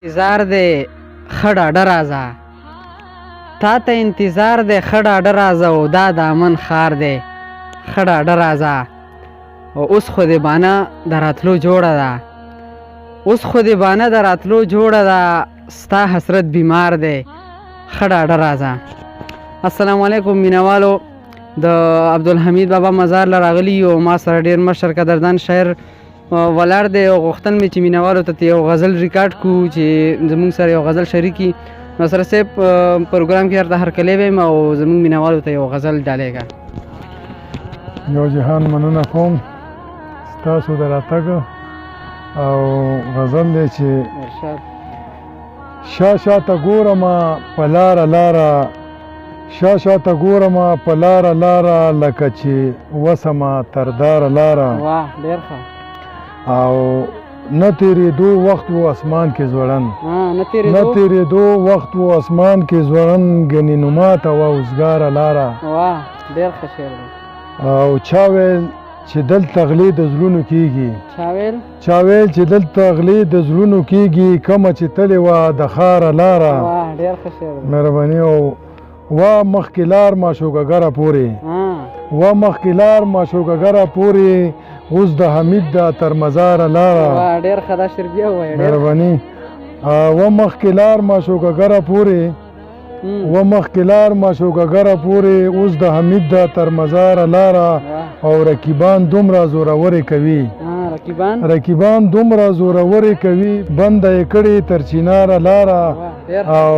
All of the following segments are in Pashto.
انتظار دی ښه ډاډه راځه، تا ته انتظار دی ښه ډاډه راځه، او دا د امن ښار دی ښه ډاډه راځه. او اوس خو دې بانه د راتلو جوړه ده، اوس خو دې بانه د راتلو جوړه ده، ستا حسرت بیمار دی ښه ډاډه راځه. السلام علیکم مینوالو، د عبدالحمید بابا مزار له راغلي یو، ما سره ډېر مشر قدردان شاعر ولاړ دی او غوښتل مې چې مینوالو ته یو غزل ریکارډ کړو چې زموږ سره یو غزل شریک کړي. نو سره صاحب پروګرام کې درته هرکلی وایم او زموږ مینوالو ته یو غزل ډالېږه. یو جهان مننه کوم ستاسو د راتګ او غزل دی چې شا شا ته ګورم په لاره لاره، شا شا ته ګورم په لاره لاره، لکه چې وسمه تر داره لاره. واه ډېر ښه. او نه تېرېدو وخت و اسمان کې ځوړند، نه تېرېدو وخت و اسمان کې ځوړند، ګنې نو ماته وه اوزګاره لاره. واه ډېر ښه شعر دی. او چا ویل چې دلته غلې د زړونو کېږي، چا ویل چې دلته غلې د زړونو کېږي، کومه چې تلې وه د ښاره لاره. واه ډېر ښه شعر دی. مهرباني. او وا مخکې لار ماشوګګره پورې، وا مخکې لار ماشوګګره پورې، اوس د حمید ده تر مزاره لاره. واه ډېر ښه، دا شعر بیا ووایه. مهرباني. وا مخکې لار ماشوګګره پورې، و مخکې لار ماشوګګره پورې، اوس د حمید ده تر مزاره لاره. او رقیبان دومره زورورې کوي، رقیبان دومره زورورې کوي، بنده یې کړې تر چیناره لاره. او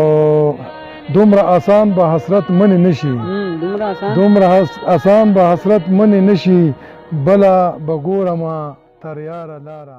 دومره اسان به حسرت منې نشي، دومره اسان به حسرت منې نشي، بله به ګورمه تر یاره لاره.